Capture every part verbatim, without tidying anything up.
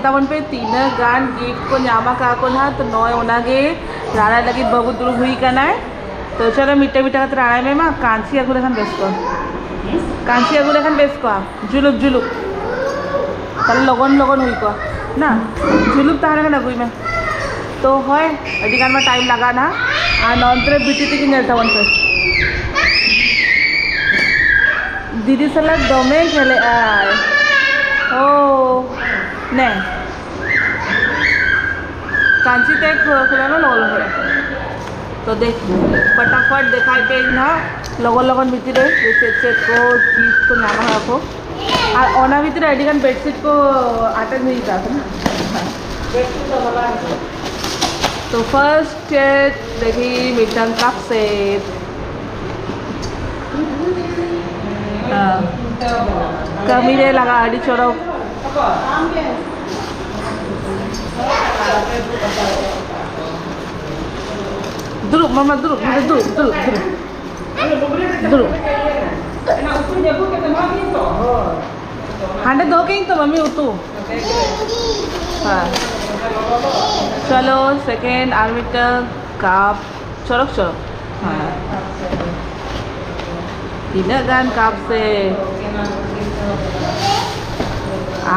ᱛᱟᱵᱚᱱ ᱯᱮ ᱛᱤᱱᱟᱹᱜ ᱜᱟᱱ ᱜᱤᱯᱷᱴ ᱠᱚ ᱧᱟᱢ ᱟᱠᱟᱫ ᱠᱚ ᱱᱟᱦᱟᱜ᱾ ᱛᱚ ᱱᱚᱜᱼᱚᱭ ᱚᱱᱟᱜᱮ ᱨᱟᱲᱟᱭ ᱞᱟᱹᱜᱤᱫ ᱵᱟᱹᱵᱩ ᱫᱩᱲᱩᱵ ᱦᱩᱭ ᱠᱟᱱᱟᱭ᱾ ᱛᱚ ᱪᱚᱞᱚ ᱢᱤᱫᱴᱟᱝ ᱢᱤᱫᱴᱟᱝ ᱠᱟᱛᱮ ᱨᱟᱲᱟᱭ ᱢᱮ᱾ ᱢᱟ ᱠᱟᱧᱪᱤ ᱟᱹᱜᱩ ᱞᱮᱠᱷᱟᱱ ᱵᱮᱥ ᱠᱚᱜᱼᱟ᱾ ᱠᱟᱧᱪᱤ ᱟᱹᱜᱩ ᱞᱮᱠᱷᱟᱱ ᱵᱮᱥ ᱠᱚᱜᱼᱟ᱾ ᱡᱩᱞᱩᱯ ᱡᱩᱞᱩᱯ, ᱛᱟᱦᱞᱮ ᱞᱚᱜᱚᱱ ᱞᱚᱜᱚᱱ ᱦᱩᱭ ᱠᱚᱜᱼᱟ ᱱᱟ᱾ ᱡᱩᱞᱩᱯ ᱛᱟᱦᱮᱸ ᱞᱮᱠᱷᱟᱱ ᱟᱹᱜᱩᱭ ᱢᱮ᱾ ᱛᱚ ᱦᱳᱭ, ᱟᱹᱰᱤ ᱜᱟᱱ ᱢᱟ ᱴᱟᱭᱤᱢ ᱞᱟᱜᱟᱜᱼᱟ ᱱᱟ᱾ ᱟᱨ ᱱᱚᱱᱛᱮ ᱨᱮ ᱵᱤᱴᱤ ᱛᱤᱠᱤᱱ ᱧᱮᱞ ᱛᱟᱵᱚᱱ ᱯᱮ᱾ ᱫᱤᱫᱤ ᱥᱟᱞᱟᱜ ᱫᱚᱢᱮ ᱠᱷᱮᱞᱮᱜᱼᱟᱭ᱾ ᱳ, ᱱᱮ᱾ ᱠᱟᱧᱪᱤ ᱛᱮ ᱠᱷᱩ-, ᱠᱷᱩᱞᱟᱹᱣ ᱢᱮ, ᱞᱚᱜᱚᱱ ᱞᱚᱜᱚᱱ᱾ ᱛᱚ ᱫᱮᱠᱷ, ᱯᱷᱟᱴᱟᱯᱷᱟᱴ ᱫᱮᱠᱷᱟᱭ ᱯᱮ ᱤᱧ ᱦᱟᱸᱜ ᱞᱚᱜᱚᱱ ᱞᱚᱜᱚᱱ ᱵᱷᱤᱛᱤᱨ ᱨᱮ ᱡᱮ ᱪᱮᱫ ᱪᱮᱫ ᱠᱚ ᱪᱤᱡᱽ ᱠᱚ ᱧᱟᱢᱟ ᱦᱟᱸᱜ ᱠᱚ᱾ ᱟᱨ ᱚᱱᱟ ᱵᱷᱤᱛᱤᱨ ᱨᱮ ᱟᱹᱰᱤ ᱜᱟᱱ ᱵᱮᱰᱥᱤᱴ ᱠᱚ ᱟᱴᱮᱫ ᱦᱩᱭ ᱟᱠᱟᱫ ᱛᱟᱦᱮᱱᱟ᱾ ᱛᱚ ᱯᱷᱟᱨᱥᱴ ᱪᱮᱫ ᱫᱮᱠᱷᱤ ᱢᱤᱫᱴᱟᱝ ᱠᱟᱯ ᱥᱮᱴ᱾ ᱦᱮᱸ᱾ ᱠᱟᱹᱢᱤ ᱨᱮ ᱞᱟᱜᱟᱜᱼᱟ, ᱟᱹᱰᱤ ᱪᱚᱨᱚᱠ᱾ ᱫᱩᱲᱩᱵ, ᱢᱟᱢᱟ, ᱫᱩᱲᱩᱵ, ᱱᱚᱰᱮ ᱫᱩᱲᱩᱵ, ᱫᱩᱲᱩᱵ, ᱫᱩᱲᱩᱵ᱾ ᱫᱩᱲᱩᱵ᱾ ᱦᱟᱸᱰᱮ ᱫᱚᱦᱚ ᱠᱟᱹᱧ ᱛᱚ, ᱢᱟᱢᱤ, ᱩᱛᱩ᱾ ᱦᱮᱸ᱾ ᱪᱚᱞᱚ, ᱥᱮᱠᱮᱱᱰ ᱟᱨ ᱢᱤᱫᱴᱟᱝ ᱠᱟᱯ᱾ ᱪᱚᱨᱚᱠ, ᱪᱚᱨᱚᱠ᱾ ᱦᱮᱸ᱾ ᱛᱤᱱᱟᱹᱜ ᱜᱟᱱ ᱠᱟᱯ ᱥᱮ?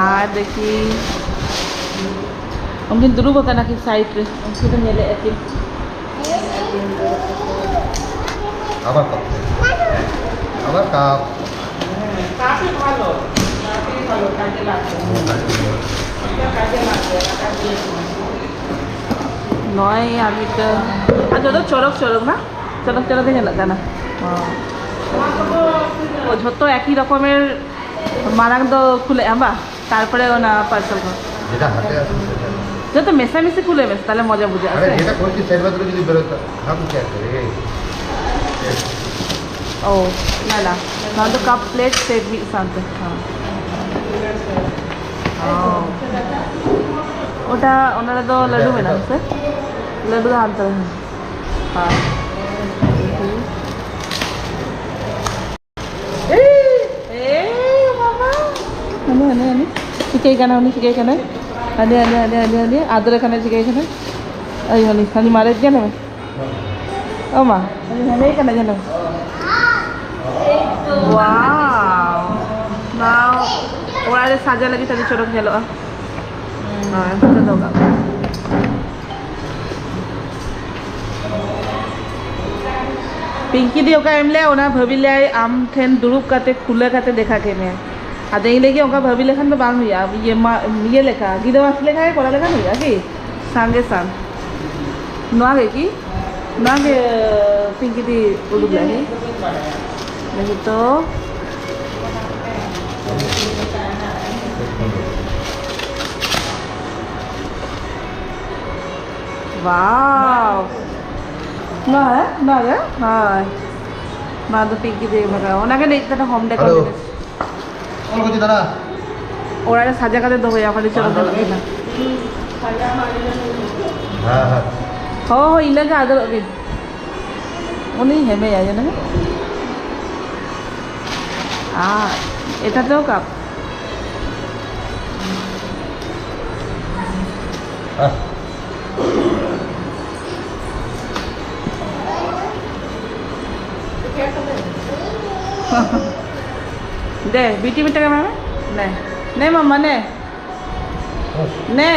ᱟᱨ ᱫᱮᱠᱷᱤ, ᱩᱱᱠᱤᱱ ᱫᱩᱲᱩᱵ ᱟᱠᱟᱱᱟ ᱠᱤᱱ ᱥᱟᱭᱤᱰ ᱨᱮ, ᱩᱱᱠᱤᱱ ᱫᱚ ᱧᱮᱞᱮᱫᱼᱟ ᱠᱤᱱ᱾ ᱟᱵᱟᱨ ᱠᱟᱯ᱾ ᱟᱵᱟᱨ ᱠᱟᱯ᱾ ᱱᱚᱜᱼᱚᱭ ᱟᱨ ᱢᱤᱫᱴᱟᱝ, ᱟᱨ ᱡᱚᱛᱚ ᱪᱚᱨᱚᱠ ᱪᱚᱨᱚᱠ ᱵᱟᱝ? ᱪᱚᱨᱚᱠ ᱪᱚᱨᱚᱠ ᱜᱮ ᱧᱮᱞᱚᱜ ᱠᱟᱱᱟ᱾ ᱚ, ᱡᱷᱚᱛᱚ ᱮᱠᱤ ᱨᱚᱠᱚᱢᱮᱨ ᱢᱟᱲᱟᱝ ᱫᱚ ᱠᱷᱩᱞᱟᱹᱜᱼᱟ ᱵᱟᱝ? ᱛᱟᱨᱯᱚᱨᱮ ᱚᱱᱟ ᱯᱟᱨᱥᱮᱞ ᱠᱚ᱾ ᱡᱮᱴᱟ ᱦᱟᱛᱮ ᱟᱥᱮ ᱥᱮᱴᱟ᱾ ᱡᱚᱛᱚ ᱢᱮᱥᱟᱢᱤᱥᱤ ᱠᱷᱩᱞᱟᱹ ᱢᱮᱥᱮ, ᱛᱟᱦᱞᱮ ᱢᱚᱡᱟ ᱵᱩᱡᱷᱟᱹᱜᱼᱟ ᱟᱨᱮ ᱥᱮ? ᱡᱮᱴᱟ ᱠᱚᱨᱮ ᱥᱮᱴ ᱵᱟᱫ ᱨᱮ ᱡᱩᱫᱤ ᱵᱮᱨᱚ ᱛᱟ-, ᱦᱟᱢ ᱠᱭᱟ ᱠᱟᱨᱮ? ᱚ, ᱱᱟ, ᱱᱟ᱾ ᱱᱚᱣᱟ ᱫᱚ ᱠᱟᱯ ᱯᱞᱮᱴ ᱥᱮᱴ ᱢᱤᱫ ᱥᱟᱶᱛᱮ᱾ ᱦᱮᱸ᱾ ᱚ᱾ ᱚᱴᱟ, ᱚᱱᱟ ᱨᱮᱫᱚ ᱞᱟᱹᱰᱩ ᱢᱮᱱᱟᱜᱼᱟ ᱥᱮ? ᱞᱟᱹᱰᱩ ᱫᱚ ᱦᱟᱱᱛᱮ ᱨᱮ ᱦᱮᱱᱟᱜᱼᱟ᱾ ᱦᱮᱸ᱾ ᱮ ᱵᱟᱵᱟ! ᱦᱟᱹᱱᱤ, ᱦᱟᱹᱱᱤ, ᱦᱟᱹᱱᱤ᱾ ᱪᱤᱠᱟᱹᱭ ᱠᱟᱱᱟ ᱩᱱᱤ? ᱪᱤᱠᱟᱹᱭ ᱠᱟᱱᱟᱭ? ᱟᱹᱰᱤ, ᱟᱹᱰᱤ, ᱟᱹᱰᱤ, ᱟᱹᱰᱤ, ᱟᱹᱰᱤ ᱟᱫᱨᱮ ᱠᱟᱱᱟ, ᱪᱤᱠᱟᱹᱭ ᱠᱟᱱᱟ? ᱟᱭ ᱦᱟᱹᱱᱤ, ᱦᱟᱹᱱᱤ ᱢᱟᱨᱮ ᱜᱮ ᱧᱮᱞ ᱢᱮ᱾ ᱚ ᱢᱟ, ᱦᱟᱹᱱᱤ ᱦᱮᱸᱫᱮ ᱠᱟᱱᱟ, ᱧᱮᱞ ᱢᱮ᱾ ᱣᱟᱣ! ᱱᱚᱣᱟ ᱚᱲᱟᱜ ᱨᱮ ᱥᱟᱡᱟ ᱞᱟᱹᱜᱤᱫ ᱟᱹᱰᱤ ᱪᱚᱨᱚᱠ ᱧᱮᱞᱚᱜᱼᱟ᱾ ᱦᱳᱭ, ᱚᱱᱠᱟ ᱫᱚᱦᱚ ᱠᱟᱜ ᱢᱮ᱾ ᱯᱤᱝᱠᱤ ᱫᱤ ᱚᱠᱟ ᱮᱢ ᱞᱮᱭᱟ, ᱚᱱᱟ ᱵᱷᱟᱹᱵᱤ ᱞᱮᱭᱟᱭ ᱟᱢ ᱴᱷᱮᱱ ᱫᱩᱲᱩᱵ ᱠᱟᱛᱮ ᱠᱷᱩᱞᱟᱹ ᱠᱟᱛᱮ ᱫᱮᱠᱷᱟ ᱠᱮ ᱢᱮ᱾ ᱟᱫᱚ ᱤᱧ ᱞᱟᱹᱜᱤᱫ ᱚᱱᱠᱟ ᱵᱷᱟᱹᱵᱤ ᱞᱮᱠᱷᱟᱱ ᱫᱚ ᱵᱟᱝ ᱦᱩᱭᱩᱜᱼᱟ, ᱤᱭᱟᱹ ᱢᱟ, ᱤᱭᱟᱹ ᱞᱮᱠᱟ, ᱜᱤᱫᱽᱨᱟᱹ ᱢᱟᱥᱮ ᱞᱮᱠᱟ ᱜᱮ ᱠᱚᱨᱟᱣ ᱞᱮᱠᱷᱟᱱ ᱦᱩᱭᱩᱜᱼᱟ ᱠᱤ? ᱥᱟᱸᱜᱮ ᱥᱟᱝ᱾ ᱱᱚᱣᱟ ᱜᱮ ᱠᱤ? ᱱᱚᱣᱟ ᱜᱮ ᱯᱤᱝᱠᱤ ᱫᱤ ᱩᱫᱩᱜ ᱞᱮᱫ ᱞᱟᱹᱜᱤᱫ ᱛᱚ᱾ ᱣᱟᱣ! ᱱᱚᱣᱟ, ᱱᱚᱣᱟ ᱜᱮ? ᱦᱳᱭ᱾ ᱱᱚᱣᱟ ᱫᱚ ᱯᱤᱝᱠᱤ ᱫᱤ ᱵᱷᱟᱜᱟᱣ᱾ ᱚᱱᱟ ᱜᱮ ᱞᱟᱹᱭᱮᱫ ᱛᱟᱦᱮᱱᱟ home decor ᱦᱮᱞᱳ᱾ ᱡᱤᱱᱤᱥ᱾ ᱚᱞ ᱠᱚ ᱪᱮᱫ ᱫᱟᱫᱟ? ᱚᱲᱟᱜ ᱨᱮ ᱥᱟᱡᱟ ᱠᱟᱛᱮ ᱫᱚᱦᱚᱭᱟ, ᱚᱠᱟᱨᱮ ᱪᱚᱨᱚᱠ ᱧᱮᱞᱚᱜ ᱠᱟᱱᱟ᱾ ᱦᱮᱸ, ᱦᱮᱸ᱾ ᱦᱳᱭ, ᱦᱳᱭ, ᱤᱱᱟᱹᱜᱮ ᱟᱫᱚ ᱟᱹᱵᱤᱱ᱾ ᱩᱱᱤ ᱦᱮᱢᱮᱭᱟ, ᱡᱟᱱᱮ᱾ ᱟᱨ ᱮᱴᱟ ᱫᱚ ᱠᱟᱯ᱾ ᱦᱮᱸ᱾ ᱫᱮ, ᱵᱤᱴᱤ ᱢᱤᱫᱴᱟᱝ ᱮᱢᱟᱭ ᱢᱮ᱾ ᱱᱮ᱾ ᱱᱮ ᱢᱟᱢᱟ, ᱱᱮ᱾ ᱱᱮ᱾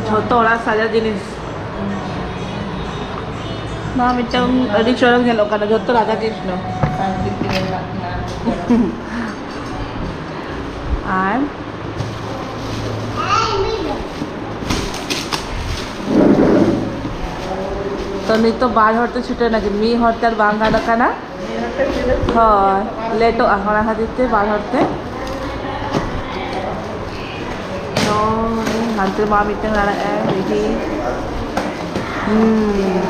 ᱡᱷᱚᱛᱚ ᱚᱲᱟᱜ ᱥᱟᱡᱟᱣ ᱡᱤᱱᱤᱥ᱾ ᱱᱚᱣᱟ ᱢᱤᱫᱴᱟᱝ ᱟᱹᱰᱤ ᱪᱚᱨᱚᱠ ᱧᱮᱞᱚᱜ ᱠᱟᱱᱟ, ᱡᱷᱚᱛᱚ ᱨᱟᱫᱷᱟ ᱠᱨᱤᱥᱱᱚ᱾ ᱟᱨ ᱛᱚ, ᱱᱤᱛᱚᱜ ᱵᱟᱨ ᱦᱚᱲ ᱛᱮ ᱪᱷᱩᱴᱟᱹᱣ ᱱᱟᱠᱤᱱ, ᱢᱤᱫ ᱦᱚᱲ ᱛᱮ ᱟᱨ ᱵᱟᱝ ᱜᱟᱱᱚᱜ ᱠᱟᱱᱟ᱾ ᱦᱳᱭ, ᱞᱮᱴᱚᱜᱼᱟ, ᱚᱱᱟ ᱠᱷᱟᱹᱛᱤᱨ ᱛᱮ ᱵᱟᱨ ᱦᱚᱲ ᱛᱮ᱾ ᱛᱚ, ᱦᱟᱱᱛᱮ ᱢᱟ ᱢᱤᱫᱴᱟᱝ ᱨᱟᱲᱟᱜ ᱟᱭ, ᱫᱮᱠᱷᱤ᱾ ᱦᱩᱸ᱾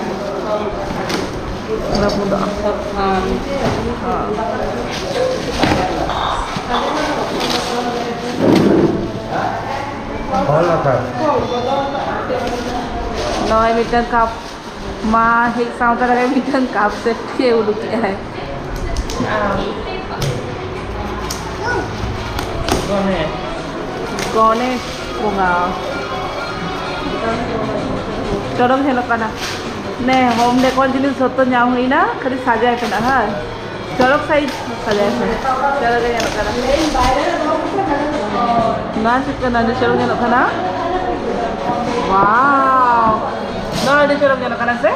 ᱨᱟᱹᱯᱩᱫᱚᱜᱼᱟ᱾ ᱦᱳᱭ᱾ ᱱᱚᱜᱼᱚᱭ ᱢᱤᱫᱴᱟᱝ ᱠᱟᱯ ᱢᱟ ᱦᱮᱡ ᱥᱟᱶᱛᱮ ᱨᱮᱜᱮ ᱢᱤᱫᱴᱟᱝ ᱠᱟᱯ ᱥᱮᱴ ᱜᱮ ᱩᱰᱩᱠ ᱠᱮᱜᱼᱟᱭ᱾ ᱜᱚᱱᱮᱥ ᱵᱚᱸᱜᱟ᱾ ᱪᱚᱨᱚᱠ ᱧᱮᱞᱚᱜ ᱠᱟᱱᱟ᱾ ᱱᱮ, ᱦᱳᱢ ᱰᱮᱠᱚᱨ ᱡᱤᱱᱤᱥ ᱡᱷᱚᱛᱚ ᱧᱟᱢ ᱦᱩᱭᱱᱟ, ᱠᱷᱟᱹᱞᱤ ᱥᱟᱡᱟᱣ ᱛᱮᱱᱟᱜ, ᱦᱮᱸ᱾ ᱪᱚᱨᱚᱠ ᱥᱟᱭᱤᱡ ᱥᱟᱡᱟᱣ ᱛᱮᱱᱟᱜ᱾ ᱪᱚᱨᱚᱠ ᱜᱮ ᱧᱮᱞᱚᱜ ᱠᱟᱱᱟ᱾ ᱱᱚᱣᱟ ᱪᱮᱫ ᱠᱟᱱᱟ? ᱟᱹᱰᱤ ᱪᱚᱨᱚᱠ ᱧᱮᱞᱚᱜ ᱠᱟᱱᱟ᱾ ᱣᱟᱣ! ᱱᱚᱣᱟ ᱟᱹᱰᱤ ᱪᱚᱨᱚᱠ ᱧᱮᱞᱚᱜ ᱠᱟᱱᱟ ᱥᱮ?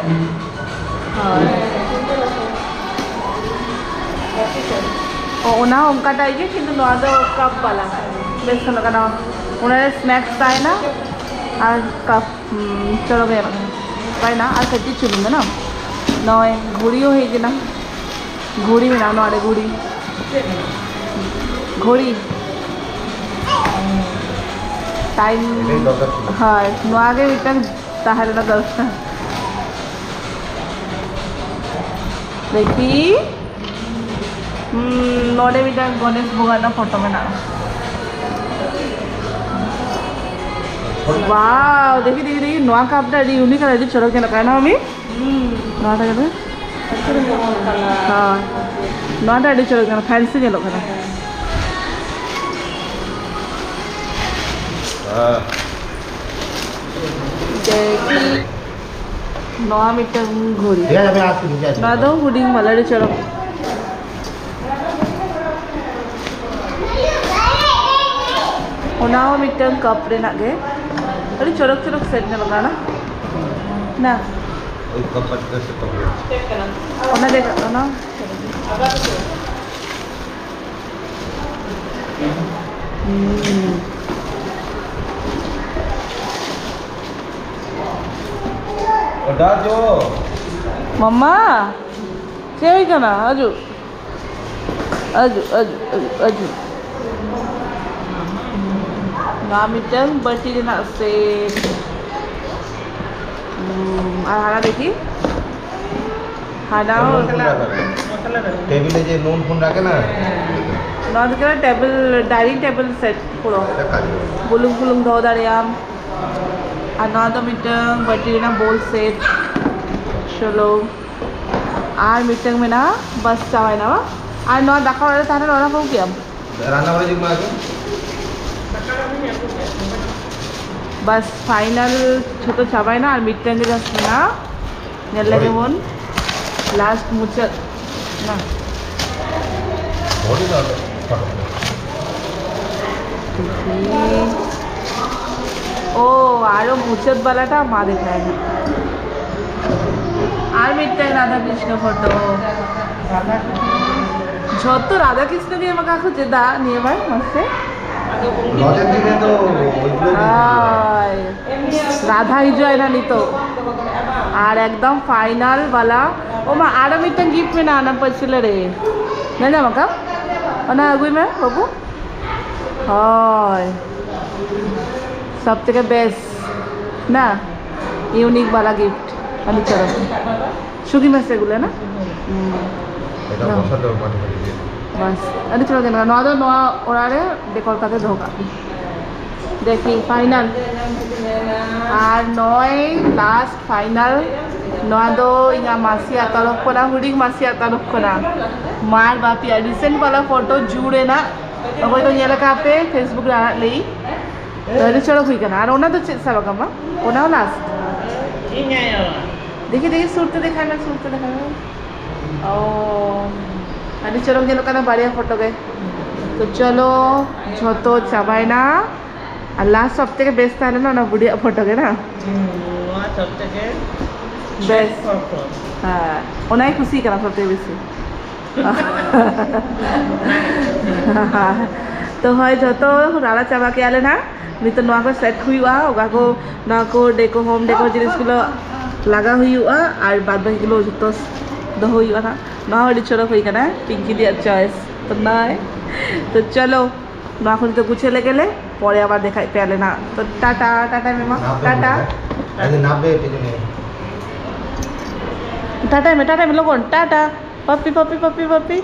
ᱦᱳᱭ᱾ ᱚ, ᱚᱱᱟ ᱦᱚᱸ ᱚᱱᱠᱟᱴᱟᱜ ᱜᱮ, ᱠᱤᱱᱛᱩ ᱱᱚᱣᱟ ᱫᱚ ᱠᱟᱯ ᱵᱟᱞᱟ᱾ ᱵᱮᱥ ᱧᱮᱞᱚᱜ ᱠᱟᱱᱟ᱾ ᱚᱱᱟ ᱨᱮ ᱥᱱᱮᱠᱥ ᱛᱟᱦᱮᱱᱟ ᱟᱨ ᱠᱟᱯ᱾ ᱦᱩᱸ, ᱪᱚᱨᱚᱠ ᱧᱮᱞᱚᱜ ᱠᱟᱱᱟ᱾ ᱛᱟᱭᱱᱟ ᱟᱨ ᱠᱟᱹᱴᱤᱡ ᱪᱩᱞᱩᱝ ᱢᱮᱱᱟᱜᱼᱟ᱾ ᱱᱚᱜᱼᱚᱭ ᱜᱷᱩᱲᱤ ᱦᱚᱸ ᱦᱮᱡ ᱮᱱᱟ᱾ ᱜᱷᱩᱲᱤ ᱢᱮᱱᱟᱜᱼᱟ ᱱᱚᱣᱟ ᱨᱮ, ᱜᱷᱩᱲᱤ᱾ ᱜᱷᱩᱲᱤ᱾ ᱴᱟᱭᱤᱢ᱾ ᱦᱳᱭ, ᱱᱚᱣᱟ ᱜᱮ ᱢᱤᱫᱴᱟᱝ ᱛᱟᱦᱮᱸ ᱨᱮᱱᱟᱜ ᱫᱚᱨᱠᱟᱨ᱾ ᱫᱮᱠᱷᱤ᱾ ᱦᱩᱸ, ᱱᱚᱰᱮ ᱢᱤᱫᱴᱟᱝ ᱜᱚᱱᱮᱥ ᱵᱚᱸᱜᱟ ᱨᱮᱱᱟᱜ ᱯᱷᱳᱴᱳ ᱢᱮᱱᱟᱜᱼᱟ᱾ ᱣᱟᱣ, ᱫᱮᱠᱷᱤ, ᱫᱮᱠᱷᱤ, ᱫᱮᱠᱷᱤ, ᱱᱚᱣᱟ ᱠᱟᱯ ᱫᱚ ᱟᱹᱰᱤ ᱤᱭᱩᱱᱤᱠ ᱟᱨ ᱟᱹᱰᱤ ᱪᱚᱨᱚᱠ ᱧᱮᱞᱚᱜ ᱠᱟᱱᱟ, ᱢᱟᱢᱤ? ᱦᱩᱸ᱾ ᱱᱚᱣᱟᱴᱟᱜ ᱠᱟᱱᱟ? ᱦᱳᱭ᱾ ᱱᱚᱣᱟᱴᱟᱜ ᱟᱹᱰᱤ ᱪᱚᱨᱚᱠ ᱧᱮᱞᱚᱜ, ᱯᱷᱮᱱᱥᱤ ᱧᱮᱞᱚᱜ ᱠᱟᱱᱟ᱾ ᱦᱮᱸ᱾ ᱫᱮᱠᱷᱤ, ᱱᱚᱣᱟ ᱢᱤᱫᱴᱟᱝ ᱜᱷᱩᱲᱤ᱾ ᱦᱮᱸ, ᱦᱮᱸ, ᱟᱥᱮ ᱱᱤᱡᱮ ᱟᱥᱮ᱾ ᱱᱚᱣᱟ ᱫᱚ ᱦᱩᱰᱤᱧ ᱵᱟᱞᱟ, ᱟᱹᱰᱤ ᱪᱚᱨᱚᱠ᱾ ᱚᱱᱟ ᱦᱚᱸ ᱢᱤᱫᱴᱟᱝ ᱠᱟᱯ ᱨᱮᱱᱟᱜ ᱜᱮ᱾ ᱟᱹᱰᱤ ᱪᱚᱨᱚᱠ ᱪᱚᱨᱚᱠ ᱥᱮᱴ ᱧᱮᱞᱚᱜ ᱠᱟᱱᱟ᱾ ᱱᱟ᱾ ᱳᱭ ᱠᱟᱯ ᱵᱟᱪ ᱠᱟᱨ ᱥᱮ ᱠᱟᱯ ᱞᱮ᱾ ᱚᱱᱟ ᱫᱮᱠᱷ, ᱚᱱᱟ᱾ ᱦᱩᱸ᱾ ᱚᱰᱟ ᱡᱚ᱾ ᱢᱟᱢᱟ, ᱪᱮᱫ ᱦᱩᱭ ᱠᱟᱱᱟ? ᱦᱤᱡᱩᱜ᱾ ᱟᱹᱡᱩ, ᱟᱹᱡᱩ, ᱟᱹᱡᱩ, ᱟᱹᱡᱩ᱾ ᱱᱚᱣᱟ ᱢᱤᱫᱴᱟᱝ ᱵᱟᱹᱴᱤ ᱨᱮᱱᱟᱜ ᱥᱮᱴ᱾ ᱦᱩᱸ, ᱟᱨ ᱦᱟᱱᱟ ᱫᱮᱠᱷᱤ᱾ ᱦᱟᱱᱟ ᱦᱚᱸ᱾ ᱴᱮᱵᱤᱞ ᱮ ᱡᱮ ᱱᱩᱱ ᱯᱷᱩᱱ ᱨᱟᱠᱷᱮ ᱱᱟ᱾ ᱱᱚᱣᱟ ᱫᱚ ᱠᱟᱱᱟ ᱴᱮᱵᱤᱞ, ᱰᱟᱭᱱᱤᱝ ᱴᱮᱵᱤᱞ ᱥᱮᱴ ᱯᱩᱨᱟᱹ᱾ ᱵᱩᱞᱩᱝ ᱯᱷᱩᱞᱩᱝ ᱫᱚᱦᱚ ᱫᱟᱲᱮᱭᱟᱜ ᱟᱢ᱾ ᱟᱨ ᱱᱚᱣᱟ ᱫᱚ ᱢᱤᱫᱴᱟᱝ ᱵᱟᱹᱴᱤ ᱨᱮᱱᱟᱜ ᱵᱳᱞ ᱥᱮᱴ᱾ ᱪᱚᱞᱚ, ᱟᱨ ᱢᱤᱫᱴᱟᱝ ᱢᱮᱱᱟᱜᱼᱟ, ᱵᱟᱥ ᱪᱟᱵᱟᱭᱮᱱᱟ ᱵᱟᱝ? ᱟᱨ ᱱᱚᱣᱟ ᱫᱟᱠᱟ ᱚᱲᱟᱜ ᱨᱮ ᱛᱟᱦᱮᱱᱟ, ᱱᱚᱣᱟ ᱠᱚ ᱠᱮᱭᱟᱢ? ᱨᱟᱱᱱᱟ ᱜᱷᱚᱨᱮ ᱡᱩᱜᱽ ᱢᱟ ᱟᱜᱮ᱾ ᱵᱟᱥ, ᱯᱷᱟᱭᱱᱟᱞ ᱡᱷᱚᱛᱚ ᱪᱟᱵᱟᱭᱮᱱᱟ, ᱟᱨ ᱢᱤᱫᱴᱟᱝ ᱜᱮ ᱡᱟᱥᱴ ᱢᱮᱱᱟᱜᱼᱟ᱾ ᱧᱮᱞ ᱞᱮᱜᱮ ᱵᱚᱱ, ᱞᱟᱥᱴ ᱢᱩᱪᱟᱹᱫ ᱱᱟ᱾ ᱜᱷᱚᱲᱤ ᱫᱚ ᱟᱫᱚ ᱚᱠᱟ ᱠᱷᱚᱱ? ᱳ, ᱟᱨᱚ ᱢᱩᱪᱟᱹᱫ ᱵᱟᱞᱟᱴᱟ ᱢᱟ ᱫᱮᱠᱷᱟᱭ ᱢᱮ᱾ ᱟᱨ ᱢᱤᱫᱴᱟᱝ ᱨᱟᱫᱷᱟ ᱠᱨᱤᱥᱱᱚ ᱯᱷᱳᱴᱳ᱾ ᱡᱷᱚᱛᱚ ᱨᱟᱫᱷᱟ ᱠᱨᱤᱥᱱᱚ ᱜᱮ ᱮᱢ ᱟᱠᱟᱫ ᱠᱚ ᱪᱮᱫᱟᱜ ᱱᱤᱭᱟᱹ ᱵᱟᱨ? ᱢᱟᱥᱮ᱾ ᱱᱚᱡᱚᱨ ᱫᱤᱱ ᱨᱮ ᱫᱚ ᱳᱭᱜᱩᱞᱳ ᱜᱮ ᱦᱳᱭ᱾ ᱨᱟᱫᱷᱟ ᱦᱤᱡᱩᱜ ᱟᱭ ᱱᱟ ᱱᱤᱛᱚᱜ᱾ ᱟᱨ ᱮᱠᱫᱚᱢ ᱯᱷᱟᱭᱱᱟᱞ ᱵᱟᱞᱟ᱾ ᱳ ᱢᱟ, ᱟᱨᱚ ᱢᱤᱫᱴᱟᱝ ᱜᱤᱯᱷᱴ ᱢᱮᱱᱟᱜᱼᱟ ᱚᱱᱟ ᱯᱟᱹᱪᱷᱞᱟᱹ ᱨᱮ᱾ ᱧᱮᱞ ᱧᱟᱢ ᱟᱠᱟᱫ? ᱚᱱᱟ ᱟᱹᱜᱩᱭ ᱢᱮ ᱵᱟᱹᱵᱩ᱾ ᱦᱳᱭ᱾ ᱥᱚᱵ ᱛᱷᱮᱠᱮ ᱵᱮᱥ ᱱᱟ, ᱤᱭᱩᱱᱤᱠ ᱵᱟᱞᱟ ᱜᱤᱯᱷᱴ᱾ ᱟᱹᱰᱤ ᱪᱚᱨᱚᱠ᱾ ᱥᱩᱜᱤ ᱢᱮᱥᱮ ᱜᱩᱞᱮ ᱱᱟ? ᱦᱩᱸ᱾ ᱮᱴᱟᱜ ᱫᱚ᱾ ᱯᱚᱭᱥᱟ ᱫᱚ ᱵᱟᱝ ᱦᱩᱭᱩᱜ ᱜᱮᱭᱟ᱾ ᱵᱟᱥ, ᱟᱹᱰᱤ ᱪᱚᱨᱚᱠ ᱧᱮᱞᱚᱜᱼᱟ᱾ ᱱᱚᱣᱟ ᱫᱚ ᱱᱚᱣᱟ ᱚᱲᱟᱜ ᱨᱮ ᱰᱮᱠᱳᱨ ᱠᱟᱛᱮ ᱫᱚᱦᱚ ᱠᱟᱜ ᱯᱮ᱾ ᱫᱮᱠᱷᱤ, ᱯᱷᱟᱭᱱᱟᱞ᱾ ᱟᱨ ᱱᱚᱜᱼᱚᱭ ᱞᱟᱥᱴ ᱯᱷᱟᱭᱱᱟᱞ᱾ ᱱᱚᱣᱟ ᱫᱚ ᱤᱧᱟᱹᱜ ᱢᱟᱥᱤᱭᱟᱜ ᱛᱚᱨᱚᱯ ᱠᱷᱚᱱᱟᱜ, ᱦᱩᱰᱤᱧ ᱢᱟᱥᱤᱭᱟᱜ ᱛᱚᱨᱚᱯ ᱠᱷᱚᱱᱟᱜ᱾ ᱢᱟᱨ ᱵᱟᱯᱤᱭᱟᱜ ᱨᱤᱥᱮᱱᱴ ᱵᱟᱞᱟ ᱯᱷᱳᱴᱳ ᱡᱩ ᱨᱮᱱᱟᱜ᱾ ᱚᱠᱚᱭ ᱠᱚ ᱧᱮᱞ ᱟᱠᱟᱫ ᱯᱮ, Facebook ᱨᱮ ᱟᱲᱟᱜ ᱞᱟᱹᱭ᱾ ᱟᱹᱰᱤ ᱪᱚᱨᱚᱠ ᱦᱩᱭ ᱠᱟᱱᱟ᱾ ᱟᱨ ᱚᱱᱟ ᱫᱚ ᱪᱮᱫ ᱥᱟᱵ ᱟᱠᱟᱢᱟ? ᱚᱱᱟ ᱦᱚᱸ ᱞᱟᱥᱴ᱾ ᱤᱧ ᱟᱭᱳ᱾ ᱫᱮᱠᱷᱤ, ᱫᱮᱠᱷᱤ, ᱥᱩᱨ ᱛᱮ ᱫᱮᱠᱷᱟᱭ ᱢᱮ, ᱥᱩᱨ ᱛᱮ ᱫᱮᱠᱷᱟᱭ ᱢᱮ᱾ ᱳ, ᱟᱹᱰᱤ ᱪᱚᱨᱚᱠ ᱧᱮᱞᱚᱜ ᱠᱟᱱᱟ ᱵᱟᱨᱭᱟ ᱯᱷᱳᱴᱳ ᱜᱮ᱾ ᱛᱚ ᱪᱚᱞᱚ, ᱡᱷᱚᱛᱚ ᱪᱟᱵᱟᱭᱮᱱᱟ᱾ ᱟᱨ ᱞᱟᱥᱴ ᱥᱚᱵ ᱛᱷᱮᱠᱮ ᱵᱮᱥ ᱛᱟᱦᱮᱸ ᱞᱮᱱᱟ ᱚᱱᱟ ᱵᱩᱰᱤᱭᱟᱜ ᱯᱷᱳᱴᱳ ᱜᱮ, ᱱᱟ? ᱦᱩᱸ, ᱱᱚᱣᱟ ᱥᱚᱵ ᱛᱷᱮᱠᱮ ᱵᱮᱥ᱾ ᱵᱮᱥ ᱯᱷᱳᱴᱳ᱾ ᱦᱮᱸ, ᱚᱱᱟᱭ ᱠᱩᱥᱤ ᱠᱟᱱᱟ ᱥᱚᱵ ᱛᱷᱮᱠᱮ ᱵᱮᱥᱤ᱾ ᱛᱚ ᱦᱳᱭ, ᱡᱷᱚᱛᱚ ᱨᱟᱲᱟ ᱪᱟᱵᱟ ᱠᱮᱜᱼᱟ ᱞᱮ ᱱᱟᱜ᱾ ᱱᱤᱛᱚᱜ ᱱᱚᱣᱟ ᱠᱚ ᱥᱮᱴ ᱦᱩᱭᱩᱜᱼᱟ, ᱚᱠᱟ ᱠᱚ, ᱱᱚᱣᱟ ᱠᱚ ᱰᱮᱠᱳ, ᱦᱳᱢ ᱰᱮᱠᱳ ᱡᱤᱱᱤᱥ ᱜᱩᱞᱳ ᱞᱟᱜᱟᱣ ᱦᱩᱭᱩᱜᱼᱟ, ᱟᱨ ᱵᱟᱫ ᱵᱟᱹᱠᱤ ᱜᱩᱞᱳ ᱡᱷᱚᱛᱚ ᱫᱚᱦᱚ ᱦᱩᱭᱩᱜᱼᱟ ᱱᱟᱜ᱾ ᱱᱚᱣᱟ ᱦᱚᱸ ᱟᱹᱰᱤ ᱪᱚᱨᱚᱠ ᱦᱩᱭ ᱠᱟᱱᱟ, ᱯᱤᱝᱠᱤ ᱫᱤᱭᱟᱜ ᱪᱚᱭᱮᱥ᱾ ᱛᱚ ᱱᱚᱜᱼᱚᱭ, ᱛᱚ ᱪᱚᱞᱚ, ᱱᱚᱣᱟ ᱠᱚ ᱱᱤᱛᱚᱜ ᱜᱩᱪᱷᱟᱹ ᱞᱮᱜᱮ ᱞᱮ, ᱯᱚᱨᱮ ᱟᱵᱟᱨ ᱫᱮᱠᱷᱟᱭ ᱯᱮᱭᱟ ᱞᱮ ᱱᱟᱜ᱾ ᱛᱚ ᱴᱟᱴᱟ, ᱴᱟᱴᱟ ᱢᱮ ᱢᱟ, ᱱᱟᱯ ᱫᱚ ᱴᱟᱴᱟ᱾ ᱢᱮᱱᱟᱜᱼᱟ᱾ ᱟᱫᱚ ᱱᱟᱯ ᱫᱚ ᱪᱮᱫ ᱡᱚᱱᱮ? ᱴᱟᱴᱟᱭ ᱢᱮ, ᱴᱟᱴᱟᱭ ᱢᱮ ᱞᱚᱜᱚᱱ, ᱴᱟᱴᱟ᱾ ᱯᱟᱯᱤ, ᱯᱟᱯᱤ, ᱯᱟᱯᱤ, ᱯᱟᱯᱤ᱾